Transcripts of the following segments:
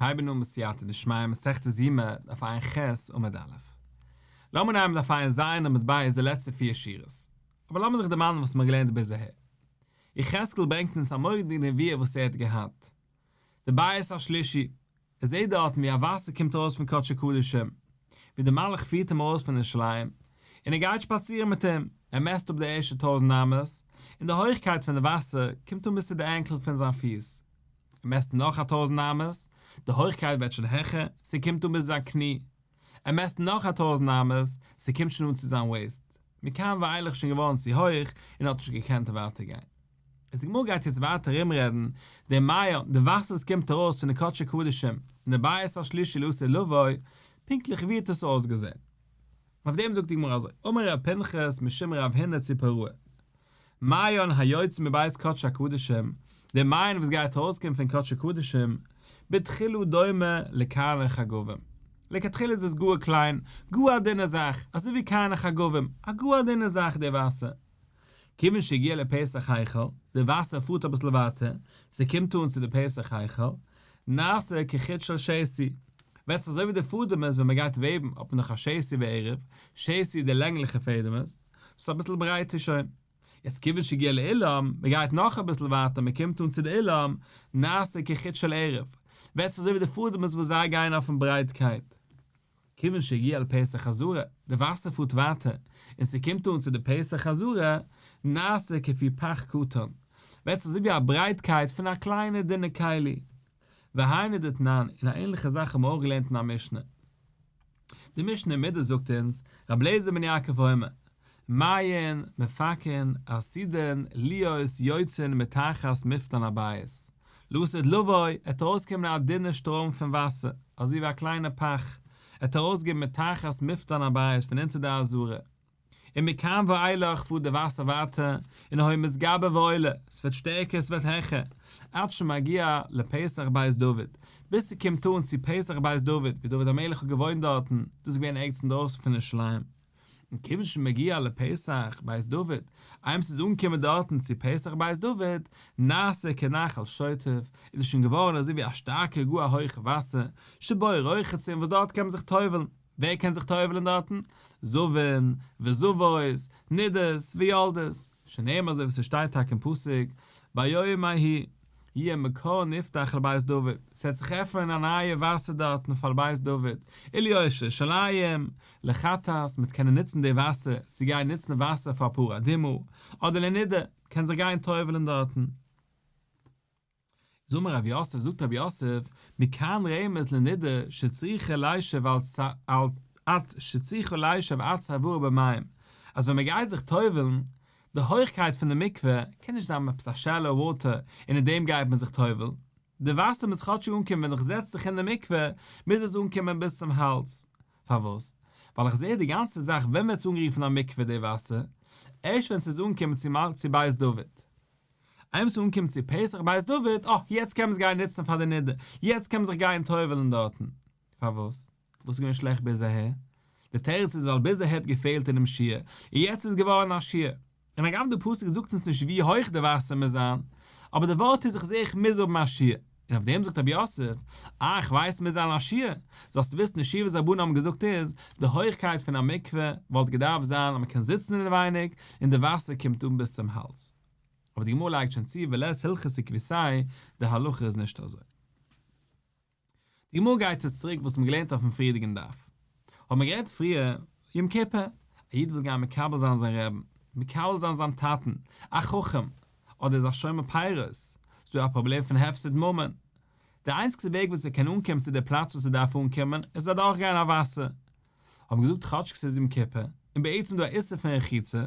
מיר הייבן אן בסייעתא דשמיא מסכת יומא דף ע"ח עמוד א'. לאמיר נעמען דף ע"ז עמוד ב' די לעצטע פיר שורות. אבער לאמיר זיך דערמאנען וואס מ'האט געלערנט ביז אהער. יחזקאל ברענגט אונז א מורא'דיגע נביאה וואס ער האט געהאט. די בית השלישי. ער זעט דארטן ווי א וואסער קומט ארויס פון קדשי קדשים, ווי דער מלאך פירט אים ארויס פון ירושלים, און ער גייט שפאצירן מיט אים, ער מעסט אפ די ערשטע טויזנט אמות, און די הויכקייט פון די וואסער קומט אן ביז צו די ankle פון זיין פיס. ער מעסט נאך א טויזנט אמות, די הויכקייט ווערט שוין העכער, ס'קומט אן ביז זיין קני. ער מעסט נאך א טויזנט אמות, ס'קומט שוין אן צו זיין waist. מכאן ואילך שוין געווארן צו הויך און האט נישט געקענט ווייטער גיין. איז די גמרא גייט יעצט ווייטער ארומרעדן די מעיין, די וואסער וואס קומט ארויס פון די קדשי קדשים אין די בית השלישי לעתיד לבוא, פונקטליך ווי האט עס אויסגעזען. אויף דעם זאגט די גמרא אזוי, אמר ר' פנחס משום רב הונא ציפוראה, מעיין היוצא מבית קדשי הקדשים, דער מעיין וואס גייט ארויסקומען פון קדשי קדשים, בתחילה דומה לקרני חגבים, לכתחילה איז עס גאר קליין, גאר א דינע זאך, אזוי ווי קרני חגבים, א גאר א דינע זאך די וואסער. כיוון שהגיע לפתח היכל, די וואסער פארט אביסל ווייטער, ס'קומט אן צו די פתח היכל, נעשה כחוט של שתי, ווערט עס אזוי ווי די פאדעמעס ווען מ'גייט וועבן האט מען דאך א שתי וערב, שתי די לענגליכע פעדעמעס, דאס איז אביסל ברייטער שוין. יעצט כיוון שהגיע לאולם, מ'גייט נאך אביסל ווייטער מ'קומט אן צו די אולם, נעשה כחוט של ערב, ווערט עס אזוי ווי די פאדעמעס וואס זיי גייען אויפן ברייטקייט. כיוון שהגיע לפתח עזרה, די וואסער פארט ווייטער, און ס'קומט אן צו די פתח עזרה, נעשה כפי פך קטן, ווערט עס אזוי ווי א ברייטקייט פון א קליינע דינע כלי. והיינו דתנן, און א ענליכע זאך האבן מיר אויך געלערנט אין א משנה. די משנה אין מידות זאגט אונז, רבי אליעזר בן יעקב אומר, מעיין מפקין עתידין להיות יוצאין מתחת מפתן הבית, לעתיד לבוא, עט ארויסקומען א דינע שטראם פון וואסער, אזוי ווי א קליינע פך, עט ארויסגעבן מתחת מפתן הבית פון אונטער די עזרה. און מכאן ואילך פארט די וואסער ווייטער, און הוי מתגבר ועולה, ס'ווערט שטערקער ס'ווערט העכער, עד שמגיע לפתח בית דוד, ביז ס'קומט אן צו פתח בית דוד, ווי דוד המלך האט געוואוינט דארטן, דאס איז געווען ערגעץ אינדרויסן פון ירושלים. און כיוון שמגיע לפתח בית דוד, איינמאל ס'איז אנגעקומען דארטן צו פתח בית דוד, נעשה כנחל שוטף, איז עס שוין געווארן אזוי ווי א שטארקע גאר א הויכע וואסער, שבו רוחצין וואס דארט קען מען זיך טובל'ן. ווער קען זיך טובל'ן דארטן? זבין, וזבות, נידות, ויולדות, שנאמר אזוי ווי ס'שטייט טאקע אין פסוק, ביום ההוא, יהיה מקור נפתח לבית דוד, ס'וועט זיך עפענען א נייע וואסער דארטן פאר בית דוד, וליושבי ירושלים, לחטאת, מ'וועט קענען נוצן די וואסער צו גיין נוצן וואסער פאר פרה אדומה, אדער לנידה, מ'קען זיך גיין טובל'ן דארטן. איז אמר רב יוסף, זאגט רב יוסף, מכאן רמז לנידה שצריכה לישב על עד שצריכה לישב עד צווארה במים, אז ווען מען גייט זיך טובל'ן, די הויכקייט פון די מקווה קען נישט זיין עפעס א shallow water און אין דעם גייט מען זיך טובל'ן, די וואסער מוז כאטשיג אנקומען ווען איך זעץ זיך אין די מקווה מוז עס אנקומען ביז צום האלז, פארוואס? ווייל איך זעה די גאנצע זאך ווען ווערט עס אנגערופן א מקווה די וואסער? ערשט ווען ס'איז אנגעקומען צו בית דוד. איינמאל ס'איז אנגעקומען צו פתח בית דוד, אה, יעצט קען מען עס גיין נוצן פאר די נידה, יעצט קען מען זיך גיין טובל'ן דארטן. פארוואס? וואס איז געווען שלעכט ביז אהער? די תירוץ איז ווייל ביז אהער האט געפעלט אינעם שיעור, און יעצט איז געווארן א שיעור. און הגם די פסוק זאגט אונז נישט ווי הויך די וואסער מוז זיין, אבער די ווארט איז איך זעה איך מוז האבן א שיעור. און אויף דעם זאגט רב יוסף, אה איך ווייס מוז זיין א שיעור, זאלסט וויסן די שיעור וואס רבנן האבן געזאגט איז, די הויכקייט פון א מקווה וואלט געדארפט זיין אז מען קען זיצן אינעווייניג און די וואסער קומט אן ביז צום האלז. אבער די גמרא לייגט שוין צו ולית הלכתא כוותיה, די הלכה איז נישט אזוי. די גמרא גייט יעצט צוריק וואס מ'האט געלערנט אויפן פריערדיגן דף. האבן מיר גערעדט פריער, יום כיפור, א איד וויל גיין מקבל זיין זיין רעבן, מקבל זיין זיין טאטן, א חכם, אדער איז א שומר פירות, ס'דא א פראבלעם פון הפסד ממון. די איינציגסטע וועג וואס ער קען אנקומען צו די פלאץ וואס ער דארף אנקומען איז אדורך גיין א וואסער. האבן געזאגט כאטשיג ס'איז יום כיפור, און בעצם דא א איסור פון רחיצה,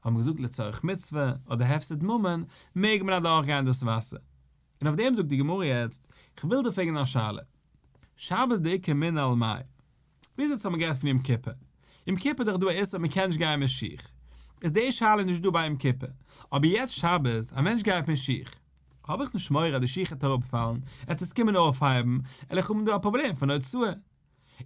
האבן געזאגט לצורך מצוה, אדער הפסד ממון, מעג מען אדורך גיין דאס וואסער. און אויף דעם זאגט די גמרא יעצט, איך וויל דיר פרעגן א שאלה. שבת דאיכא מנעל מאי. ביז יעצט האט מען גערעדט פון יום כיפור. יום כיפור איז דאך דא א איסור מען קען נישט גיין מיט שיך. איז די שאלה נישט דא ביי יום כיפור. אבער יעצט שבת, א מענטש גייט מיט שיך. האב איך נישט מורא אז די שיך וועט אראפפאלן, ער וועט עס קומען אויפהייבן, וועל איך האבן דא א פראבלעם פון הוצאה.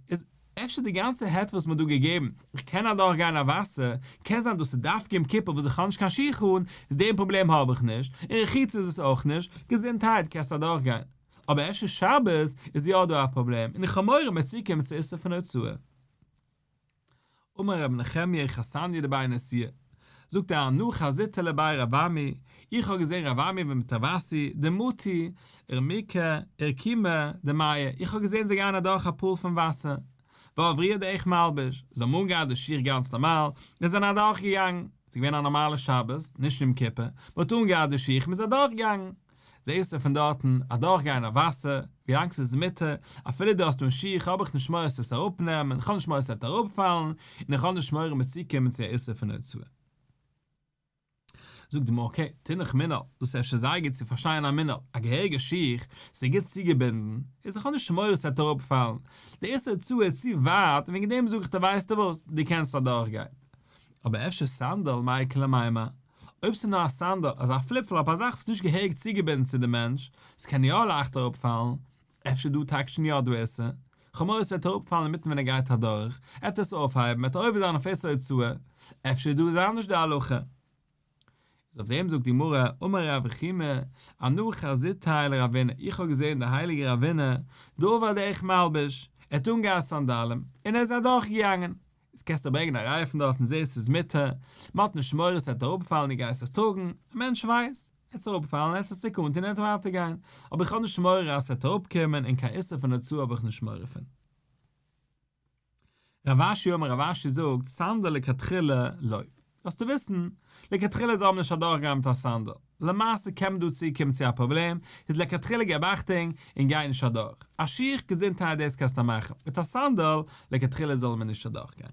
איז אפשר די גאנצע היתר וואס מ'האט דא געגעבן, איך קען אדורך גיין א וואסער, קען זיין דאס איז דווקא יום כיפור וואס איך האב נישט קיין שיך אן, איז דעם פראבלעם האב איך נישט, און רחיצה איז עס אויך נישט, געזונטהייט קענסטו אדורך גיין. אבער אפשר שבת איז יא דא א פראבלעם און איך האב מורא מ'וועט צוקומען צו איסור פון הוצאה. אמר רבי נחמיה חתניה דבי נשיאה, זאגט ער אנא חזיתיה לבי רב אמי, איך האב געזען רב אמי מיט רב אסי, דמטו אורמיקא אורקומא דמיא, איך האב געזען זיי גייען אדורך א pool פון וואסער, ועברוה דרך מלבוש, זיי האבן אנגעהאט די שיך גאנץ נארמאל, און זענען אדורך געגאנגען, ס'איז געווען א נארמאלע שבת, נישט יום כיפור, מ'האט אנגעהאט די שיך, מ'איז אדורך געגאנגען. זעהסטו פון דארטן אדורך גיין א וואסער, ווילאנג ס'איז מותר, אפילו דו האסט אן שיך האב איך נישט מורא עס אראפנעמען, איך האב נישט מורא ס'וועט אראפפאלן, און איך האב נישט מורא מ'וועט צוקומען צו א איסור פון הוצאה. זאגט די גמרא okay, תינח מנעל, דאס איז אפשר זייער גוט צו פארשטיין א מנעל, א געהעריגע שיך, ס'איז גוט צוגעבינדן, איז איך האב נישט מורא ס'וועט אראפפאלן, די איסור הוצאה איז צו ווייט, און וועגן דעם זאג איך דיר ווייסטו וואס, דו קענסט אדורכגיין. אבער אפשר סנדל מאי איכא למימר, אויב ס'איז נאר א סנדל, אזא flip flop, א זאך וואס איז נישט געהעריג צוגעבינדן צו די מענטש, ס'קען יא לייכט אראפפאלן, אפשר דא טאקע שוין יא דא איסור, כ'האב מורא ס'וועט אראפפאלן אינמיטן ווען ער גייט אדורך, ער וועט עס אויפהייבן, ער וועט עובר זיין אויף איסור הוצאה, אפשר דא איז אנדערש די הלכה. איז אויף דעם זאגט די גמרא, אמר רב חמא, אנא חזיתיה לרבינא, איך האב געזען די הייליגע רבינא, דעבר דרך מלבוש, ער האט אנגעהאט סנדלים, און ער איז אדורכגעגאנגען, איז קענסטו ברענגען א ראיה פון דארטן זעסט ס'איז מותר, מ'האט נישט מורא ס'וועט אראפפאלן דו גייסט עס טראגן, א מענטש ווייסט, עט ס'אראפפאלן עט עס צוריק אנטון עט ווייטער גיין, אבער איך האב נישט מורא אז ס'וועט אראפקומען און קיין איסור פון הוצאה האב איך נישט מורא פון. רב אשי אמר רב אשי זאגט סנדל לכתחילה לא. זאלסטו וויסן, לכתחילה זאל מען נישט אדורכגיין מיט א סנדל, למעשה קען מען דא צוקומען צו א פראבלעם, איז לכתחילה געב אכטונג און גיי נישט אדורך, א שיך געזונטהייט דאס קענסטו מאכן, מיט א סנדל, לכתחילה זאל מען נישט אדורכגיין.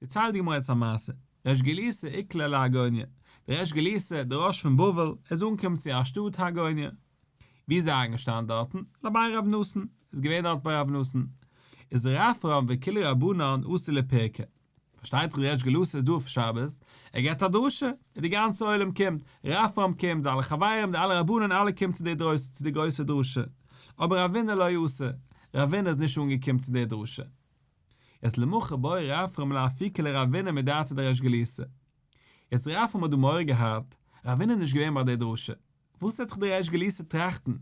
דערציילט די גמרא יעצט א מעשה, ריש גלותא איקלע להגוניא, דער ריש גלותא, דער ראש פון בבל, איז אנגעקומען צו א שטאט הגוניא, ווי איז ער איינגעשטאנען דארטן? לבי רב נתן, איז געווען דארט ביי רב נתן, איז רפרם וכולהו רבנן אתו לפירקא, פארשטייט זיך די ריש גלותא איז דא אויף שבת, ער געבט א דרשה, און די גאנצע עולם קומט, רפרם קומט, זיינע חברים, די אלע רבנן אלע קומט צו די צו די גרויסע דרשה, אבער רבינא לא אתא, רבינא איז נישט אנגעקומען צו די דרשה. יעצט למחר בעי רפרם לאפוקי לרבינא מדעתיה דריש גלותא. יעצט רפרם האט דא מורא געהאט, רבינא איז נישט געווען ביי די דרשה, וואס וועט זיך דער ריש גלותא טראכטן?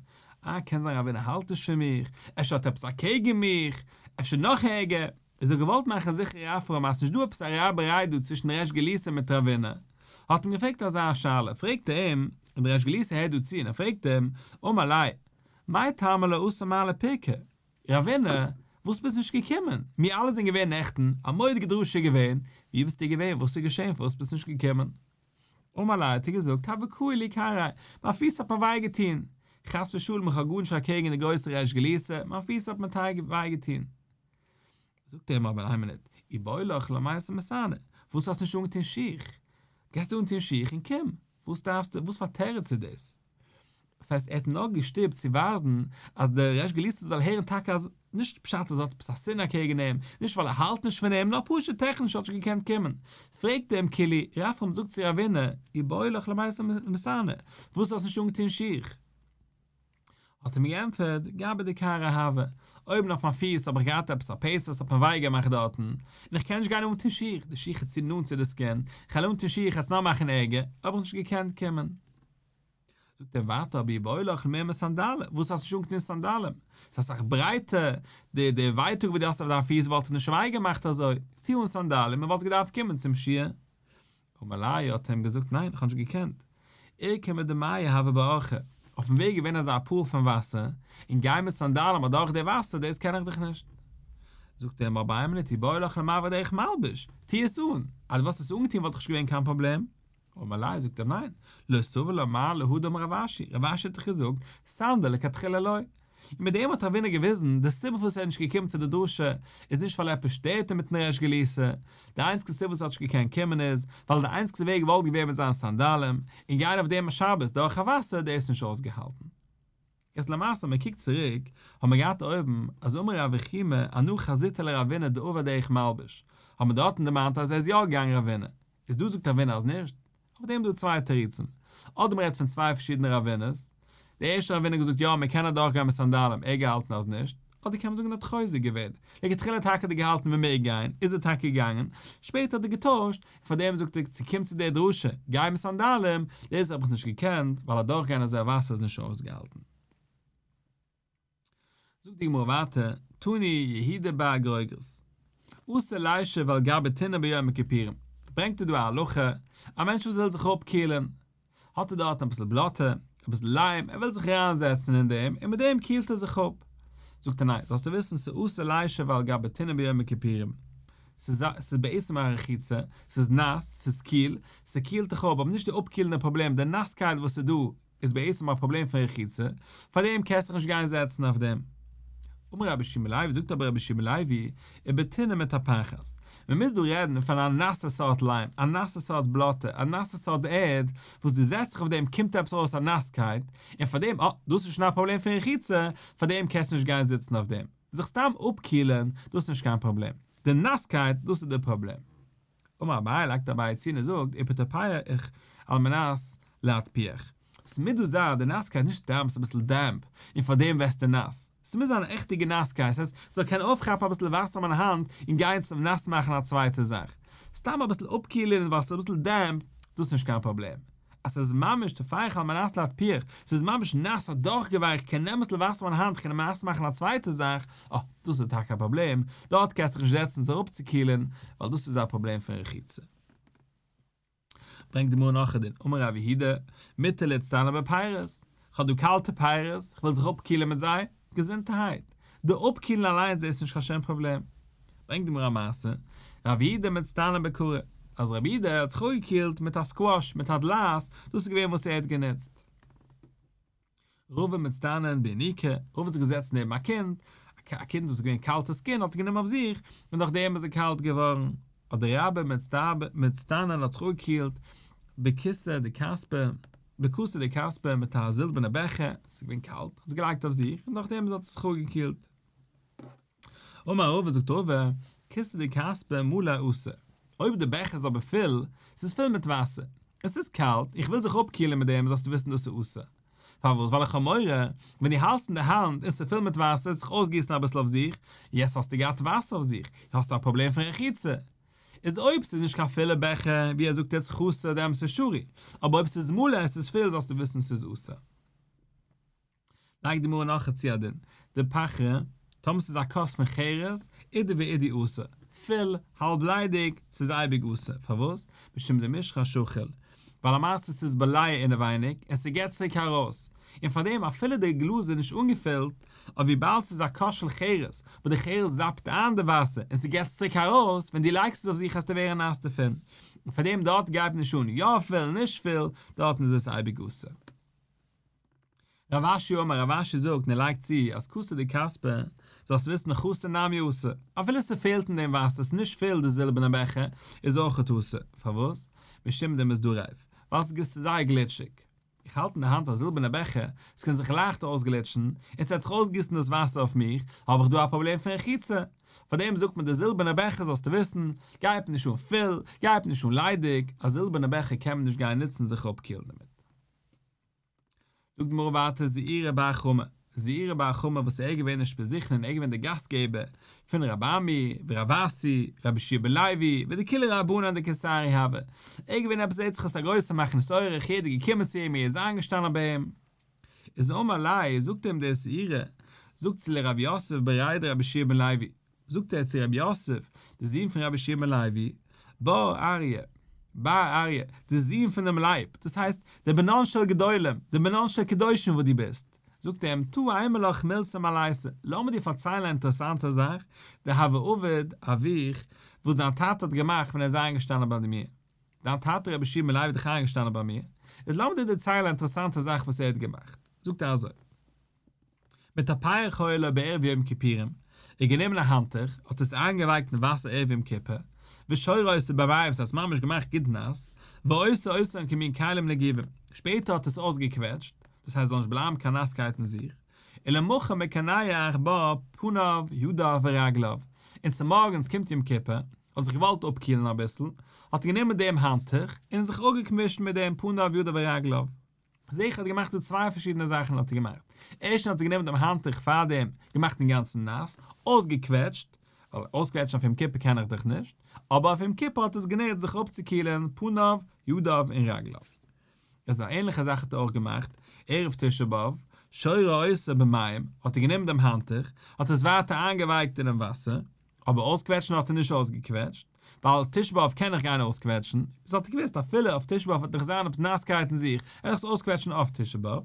אה, קען זיין רבינא האלט נישט פון מיך, אפשר האט ער עפעס אקעגן מיך, אפשר נאך ערגער, איז ער געוואלט מאכן זיכער רפרם אז ס'נישט דא עפעס א רייבעריי דא צווישן ריש גלותא מיט רבינא, האט אים געפרעגט אזא שאלה, פרעגט ער אים, און דער ריש גלותא הערט דא צו און ער פרעגט אים, אמר ליה, מאי טעמא לא אתא מר לפירקא? רבינא, וואס ביסט נישט געקומען? מיר אלע זענען געווען נעכטן, א מורא'דיגע דרשה איז געווען, וואו ביסטו געווען, וואס איז געשען, פארוואס ביסט נישט געקומען? אמר ליה האט ער געזאגט, הוה קאי לי כרעאי, מיין פיס האט מיר וויי געטון, חס ושלום איך האב גארנישט אקעגן די גרויסע ריש גלותא, מיין פיס האט מיר טאקע וויי געטון. זאגט ער אים אבער איין מינוט, איבעי לך למיתב מסאני, וואס האסט נישט אנגעטון שיך? גייסטו אנטון שיך און קום, וואס דארפסטו, וואס פאר תירוץ איז דאס? דאס הייסט ער האט נאר געשטופט צו ווייזן אז דער ריש גלותא זאל הערן טאקע אז נישט פשט אז ער האט עפעס א שנאה אקעגן אים, נישט ווייל ער האלט נישט פון אים, נאר פשוט טעכניש האט נישט געקענט קומען. פרעגט ער אים כאילו, רפרם זאגט צו רבינא, איבעי לך למיתב מסאני, וואס האסט נישט אנגעטון שיך? האט ער מיר געענטפערט, גבי דכרעא הוה, אויבן אויף מיין פיס האב איך געהאט עפעס א פצע ס'האט מיר וויי געמאכט דארטן, און איך קען נישט גיין אנטון שיך, די שיך איז צו נאנט צו די skin, איך וועל אנטון שיך וועט עס נאר מאכן ערגער, האב איך נישט געקענט קומען. זאגט ער ווייטער אבער איבעי לך למירמי סנדלי, וואס האסט נישט אנגעטון סנדלים? ס'איז אסאך ברייטער, די די ווייטאג וואס דו האסט אויף דיין פיס וואלט נישט וויי געמאכט אזוי, טו אן סנדלים און וואלסט געדארפט קומען צום שיעור. אמר ליה האט ער אים געזאגט ניין איך האב נישט געקענט, אורקמא דמיא הוה באורחא, אויפן וועג געווען אזא pool פון וואסער, און גיין מיט סנדלים אדורך די וואסער דאס קען איך דאך נישט. זאגט ער אים אבער איין מינוט איבעי לך למיעבר דרך מלבוש, טו עס אן, אז דו וואלסט עס אנגעטון וואלט דאך נישט געווען קיין פראבלעם. אמר ליה זאגט ער ניין, לא סבר לה מר להא דאמר רב אשי, רב אשי האט דאך געזאגט, סנדל לכתחילה לא. און מיט דעם האט רבינא געוויזן, די סיבה פארוואס ער איז נישט געקומען צו די דרשה, איז נישט ווייל עפעס שטערט אים מיטן ריש גלותא, די איינציגסטע סיבה וואס ער האט נישט געקענט קומען איז, ווייל די איינציגסטע וועג וואלט געווען מיט זיין סנדלים, און גיין אויף דעם שבת דורך א וואסער, דאס איז נישט אויסגעהאלטן. יעצט למעשה מען קוקט צוריק, האט מען געהאט אויבן, אז אמר רב חמא אנא חזיתיה לרבינא דעבר דרך מלבוש, האט מען דארטן דערמאנט אז ער איז יא געגאנגען רבינא, איז דא זאגט רבינא אז נישט? אויף דעם דא צוויי תירוצים. אדער מען רעדט פון צוויי פארשידענע רבינא'ס, די ערשטע רבינא האט געזאגט יא מען קען אדורך גיין מיט סנדלים, ער געהאלטן אז נישט, אדער קען מען זאגן ער האט חוזר געווען, לכתחילה טאקע האט ער געהאלטן מען מעג גיין, איז ער טאקע געגאנגען, שפעטער האט ער געטוישט, און פאר דעם זאגט ער צו קומט צו די דרשה, גיי מיט סנדלים, דאס האב איך נישט געקענט, ווייל אדורך גיין אזוי וואסער איז נישט אויסגעהאלטן. זאגט די גמרא ווייטער, תני יהודה בר גרוגרות, אסור לישב על גבי טינא ביום הכיפורים, ברענגט ער דא א הלכה, א מענטש וואס וויל זיך אפקילן, האט ער דארטן אביסל בלאטע, אביסל ליים, ער וויל זיך אריינזעצן אין דעם, און מיט דעם קילט ער זיך אפ. זאגט ער ניין, זאלסטו וויסן ס'אסור לישב על גבי טינא ביום הכיפורים, ס'איז בעצם א רחיצה, ס'איז נאס, ס'איז קיל, ס'קילט דיך אפ, אבער נישט די אפקילנדע פראבלעם, די נאסקייט וואס איז דא, איז בעצם א פראבלעם פון רחיצה, פארדעם קענסט דיך נישט גיין זעצן אויף דעם. אמר רבי יהושע בן לוי, זאגט אבער רבי יהושע בן לוי, ובטינא מטפחת, מען מוז דא רעדן פון א נאסע סארט ליים, א נאסע סארט בלאטע, א נאסע סארט ערד, וואס דו זעצט זיך אויף דעם קומט עפעס ארויס א נאסקייט, און פארדעם, אה, דאס איז שוין א פראבלעם פון רחיצה, פארדעם קענסטו נישט גיין זיצן אויף דעם. זיך סתם אפקילן, דאס איז נישט קיין פראבלעם. די נאסקייט, דאס איז די פראבלעם. אמר אביי לייגט אביי צו און ער זאגט ובטופח על מנת להטפיח. ס'מוז דא זיין די נאסקייט נישט סתם ס'איז אביסל damp און פארדעם ווערסטו נאס. ס'מוז זיין א עכטיגע נאסקייט ס'הייסט ס'זאל קענען אויפכאפן אביסל וואסער אין מיין האנט און גיין צום נאס מאכן א צווייטע זאך. סתם אביסל אפקילען ווייל ס'איז אביסל damp דאס איז נישט קיין פראבלעם. אז ס'איז ממש טופח על מנת להטפיח, ס'איז ממש נאס אדורכגעווייקט, כ'קען נעמען אביסל וואסער אין מיין האנט, כ'קען נאס מאכן א צווייטע זאך, אה, דאס איז טאקע א פראבלעם, דארט קענסטו זיך נישט זעצן זיך אפצוקילן, ווייל דאס איז א פראבלעם פון רחיצה. ברענגט די גמרא נאך א דין, אמר רב יהודה, מותר לאצטנא בפירות, כ'האב דא קאלטע פירות, כ'וויל זיך אפקילן מיט זיי, געזונטערהייט. די אפקילן אליינס איז נישט קיין שום פראבלעם. ברענגט די גמרא א מעשה, רב יהודה מצטנא בקרא, אז רב יהודה האט זיך אפגעקילט מיט א סקוואש, מיט א דלעת, דאס איז געווען וואס ער האט גענוצט. רבא מצטנא ביניקה, רבא האט זיך געזעצט נעבן א קינד, א קינד וואס איז געווען קאלטע skin האט ער גענומען אויף זיך, און דורך דעם איז ער קאלט געווארן. אדער רבה מצטנא האט זיך אפגעקילט בכסא דכספא, בכסא דכספא מיט א זילבערנע בעכער, עס איז געווען קאלט, האט עס געלייגט אויף זיך, און נאכדעם האט ער זיך אפגעקילט. אמר רבא זאגט רבא, כסא דכספא מלא אסור, אויב די בעכער איז אבער פול, ס'איז פול מיט וואסער, עס איז קאלט, איך וויל זיך אפקילן מיט דעם, זאלסטו וויסן דאס איז אסור. פארוואס? ווייל איך האב מורא, ווען דו האלסט אין די האנט און ס'איז פול מיט וואסער וועט זיך אויסגיסן אביסל אויף זיך, יעצט האסטו געהאט וואסער אויף זיך, האסטו א פראבלעם פון רחיצה. איז אויב ס'איז נישט קיין פולע בעכער, ווי ער זאגט יעצט חסר דעמאלטס איז שרי, אבער אויב ס'איז מלא און ס'איז פול זאלסטו וויסן ס'איז אסור. לייגט די גמרא נאך צו א דין, דפחרא, טאמער ס'איז א כוס פון חרס, אידי ואידי אסור, פול, האלב ליידיג, ס'איז אייביג אסור, פארוואס? משום דמשחא שחיל, ווייל למעשה ס'איז בולע אינעווייניג און ס'געט צוריק ארויס, און פארדעם אפילו די גלאז איז נישט אנגעפילט, אבער וויבאלד ס'איז א כוס של חרס, וואס די חרס זאפט איין די וואסער און ס'געט צוריק ארויס, ווען דו לייגסט עס אויף זיך וועסטו ווערן נאס דערפון, און פארדעם דארט גייט נישט אן יא פול נישט פול, דארטן איז עס אייביג אסור. רב אשי אמר, רב אשי זאגט און ער לייגט צו אז כסא דכספא, זאלסט וויסן חסר נמי אסור, אפילו ס'פעלט אין דעם וואסער, ס'איז נישט פול די זילבערנע בעכער, איז אויכעט אסור, פארוואס? משום דמזדריף, ווייל ס'איז זייער גליטשיג. איך האלט אין די האנט א זילבערנע בעכער, ס'קען זיך לייכט אויסגליטשן, און ס'וועט זיך אויסגיסן דאס וואסער אויף מיך, האב איך דא א פראבלעם פון רחיצה. פארדעם זאגט מען די זילבערנע בעכער זאלסטו וויסן, גייט נישט אן פול, גייט נישט אן ליידיג, א זילבערנע בעכער קען מען נישט גיין נוצן זיך אפקילן דערמיט. זאגט די גמרא ווייטער זעירא בר חמא, זעירא בר חמא וואס ער איז געווען אושפיזכן און ער איז געווען דער גאסטגעבער פון רבי אמי ורב אסי, רבי יהושע בן לוי, ודכולהו רבנן דקיסריה הוה, ער איז געווען עפעס זעהט זיך אויס א גרויסער מכניס אורח, יעדער איז געקומען צו אים ער איז איינגעשטאנען ביי אים. איז אמר ליה, זאגט אים דער זעירא, זאגט צו לרב יוסף בריה דרבי יהושע בן לוי, זאגט ער צו רבי יוסף, דער זון פון רבי יהושע בן לוי, בר אריה, בר אריה, דער זון פון דעם לייב, דאס הייסט, דער בנן של גדולים, דער בנן של קדושים וואס דו ביסט, זאגט ער אים, תא אימא לך מילתא מעלייתא, לאמיר דיר פארציילן א אינטערעסאנטע זאך, דהוה עביד אבוך, וואס דיין טאטע האט געמאכט ווען ער איז איינגעשטאנען ביי מיר. דיין טאטע רבי יהושע בן לוי איז דאך איינגעשטאנען ביי מיר, איז לאמיר דיר דערציילן א אינטערעסאנטע זאך וואס ער האט געמאכט. זאגט ער אזוי. מטפח היה לו בערב יום כיפורים, ער גענומען א האנטוך, האט עס איינגעווייקט אין וואסער ערב יום כיפור, ושורה אותו במים, ס'האט עס ממש געמאכט גוט נאס, ועושה אותן כמין כלים נגובים, שפעטער האט עס אויסגעקוועטשט, דאס הייסט זאל נישט בלייבן קיין נאסקייט אין זיך, ולמחר מקנח בה פניו ידיו ורגליו, און צומארגנס קומט יום כיפור, האט זיך געוואלט אפקילן אביסל, האט ער גענומען דעם האנטוך, און זיך אפגעווישט מיט דעם פניו ידיו ורגליו. זעה איך ער האט געמאכט דא צוויי פארשידענע זאכן האט ער געמאכט, ערשטנס האט ער גענומען דעם האנטוך פארדעם געמאכט אינגאנצן נאס, אויסגעקוועטשט, ווייל אויסקוועטשן אויף יום כיפור קען איך דאך נישט, אבער אויף יום כיפור האט ער עס גענוצט זיך אפצוקילן פניו, ידיו און רגליו. איז א ענליכע זאך האט ער אויך געמאכט ערב תשעה באב, שורה אותו במים, האט ער גענומען דעם האנטוך, האט עס ווייטער איינגעווייקט אינעם וואסער, אבער אויסקוועטשן האט ער נישט אויסגעקוועטשט, ווייל תשעה באב קען איך גיין אויסקוועטשן, איז האט ער געוואוסט אפילו אויף תשעה באב וועט נאך זיין עפעס נאסקייט אין זיך, וועל איך עס אויסקוועטשן אויף תשעה באב,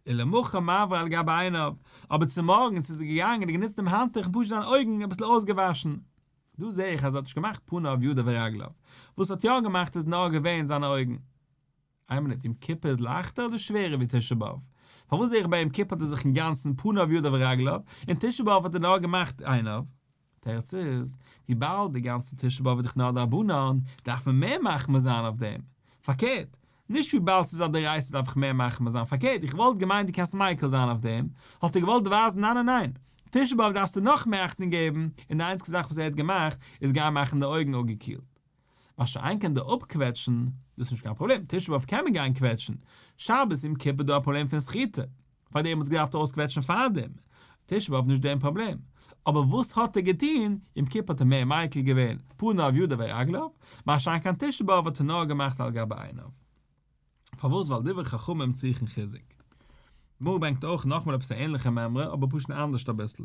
ולמחר מעביר על גבי עיניו, אבער צומארגנס איז ער געגאנגען און גענוצט דעם האנטוך און פשוט זיינע אויגן אביסל אויסגעוואשן. דא זעה איך אז ער האט נישט געמאכט פניו ידיו ורגליו, וואס ער האט יא געמאכט איז נאר געווען זיינע אויגן. איין מינוט, יום כיפור איז לייכטער אדער שווערער ווי תשעה באב? פארוואס זעה איך ביי יום כיפור האט ער זיך אינגאנצן פניו ידיו ורגליו, און תשעה באב האט ער נאר געמאכט עיניו? תירוץ איז, וויבאלד די גאנצע תשעה באב איז דאך נאר דרבנן, דארף מען מער מחמיר זיין אויף דעם. פארקערט, נישט וויבאלד ס'איז א דאורייתא דארף איך מער מחמיר זיין, פארקערט, איך וואלט געמיינט דו קענסט מיקל זיין אויף דעם, האט ער געוואלט ווייזן ניין ניין ניין, תשעה באב דארפסטו נאך מער אכטונג געבן, און די איינציגסטע זאך וואס ער האט געמאכט איז גיין מאכן די אויגן אפגעקילט. מה שאין כן די אפקוועטשן, דאס איז נישט קיין פראבלעם, תשעה באב קען מען גיין קוועטשן, שבת יום כיפור איז דא א פראבלעם פון סחיטה, פארדעם האט עס געדארפט אויסקוועטשן פארדעם, תשעה באב נישט דעם פראבלעם, אבער וואס האט ער געטון, יום כיפור האט ער מער מיקל געווען, פניו ידיו ורגליו, מה שאין כן תשעה באב האט ער נאר געמאכט על גבי עיניו. פארוואס ווייל דברי חכמים צריכין חיזוק. גמרא ברענגט אויך נאכמאל עפעס א ענליכע מימרא אבער פשוט אנדערשט אביסל.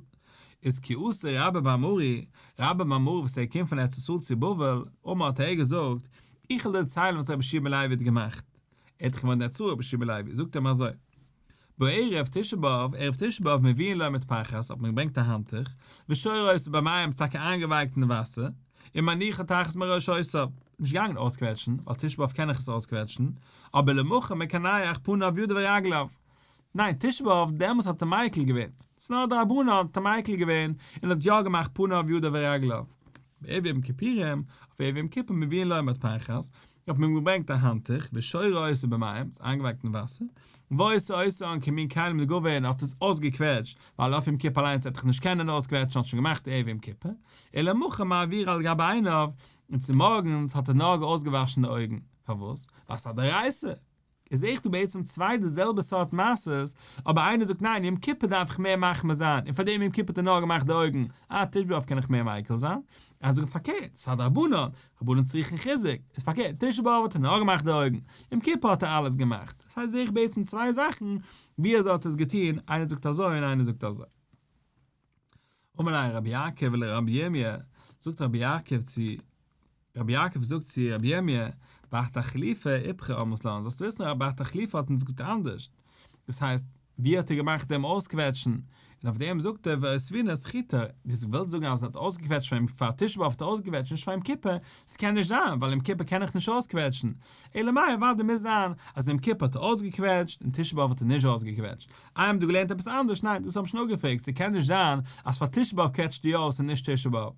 איז כי אתא רבה בר מרי, רבה בר מרי וואס ער קומט פון ארץ ישראל צו בבל, אמר האט ער געזאגט, איך וועל דיר דערציילן וואס רבי יהושע בן לוי האט געמאכט. ער האט דאך געוואוינט אין ארץ ישראל רבי יהושע בן לוי, זאגט אים אזוי, בערב תשעה באב, ערב תשעה באב מביאין לו מטפחת, האט מען געברענגט א האנטוך, ושורה אותו במים, ס'איז טאקע איינגעווייקט אין וואסער, ומניחה תחת מראשותיו, נישט געגאנגען אויסקוועטשן, ווייל תשעה באב קען איך עס אויסקוועטשן, אבער למחר מקנח פניו ידיו ורגליו. ניין, תשעה באב, דעמאלס האט ער מיקל געווען, ס'איז נאר דרבנן האט ער מיקל געווען, און האט יא געמאכט פניו ידיו ורגליו. בערב יום כיפורים, אויף ערב יום כיפור מביאין לו מטפחת, האט מען אים געברענגט א האנטוך, ושורה אותה במים, עס איינגעווייקט אין וואסער, ועושה אותן כמין כלים דגבי און האט עס אויסגעקוועטשט, ווייל אויף יום כיפור אליינס וועט ער נישט קענען אויסקוועטשן האט שוין געמאכט ערב יום כיפור, ולמחר מעביר על גבי עיניו, און צומארגנס האט ער נאר אויסגעוואשן די אויגן, פארוואס? ווייל ס'איז א דאורייתא! איז זעה איך דא בעצם צוויי די זעלבע סארט מעשות, אבער איינער זאגט ניין יום כיפור דארף איך מער מחמיר זיין, און פארדעם יום כיפור האט ער נאר געמאכט די אויגן, אה תשעה באב קען איך מער מיקל זיין, איינער זאגט פארקערט, ס'איז א דרבנן, רבנן צריכין חיזוק, איז פארקערט תשעה באב האט ער נאר געמאכט די אויגן, יום כיפור האט ער אלעס געמאכט, דאס הייסט זעה איך בעצם צוויי זאכן ווי אזוי האט ער עס געטון, איינער זאגט אזוי און איינער זאגט אזוי. אמר ליה רבי יעקב לרבי ירמי', זאגט רבי יעקב צו רבי יעקב זאגט צו רבי ירמי', בר תחליפא איפכא אמרת לן, זאלסט וויסן רבי בר תחליפא האט אונז געזאגט אנדערשט, דאס הייסט, ווי האט ער געמאכט דעם אויסקוועטשן, און אויף דעם זאגט ער ואותבינן סחיטה, דו ווילסט זאגן אז ער האט אויסגעקוועטשט פאר פאר תשעה באב האט ער אויסגעקוועטשט נישט פאר יום כיפור, ס'קען נישט זיין ווייל יום כיפור קען איך נישט אויסקוועטשן, אלא מאי אוודאי מוז זיין אז יום כיפור האט ער אויסגעקוועטשט און תשעה באב האט ער נישט אויסגעקוועטשט, איי האבן דא געלערנט עפעס אנדערש, ניין דאס האב איך שוין אפגעפרעגט, ס'קען נישט זיין אז פאר תשעה באב קוועטשט איר אויס און נישט תשעה באב.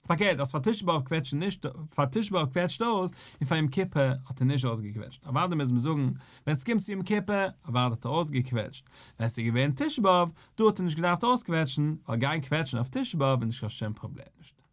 פארקערט אז פאר תשעה באב קוועטשט נישט פאר תשעה באב קוועטשט אויס און פאר יום כיפור האט ער נישט אויסגעקוועטשט אוודאי מוז מען זאגן ווען ס'קומט צו יום כיפור אוודאי האט ער אויסגעקוועטשט ווען ס'איז געווען תשעה באב דא האט ער נישט געדארפט אויסקוועטשן ווייל גיין קוועטשן אויף תשעה באב איז נישט קיין שום פראבלעם נישט.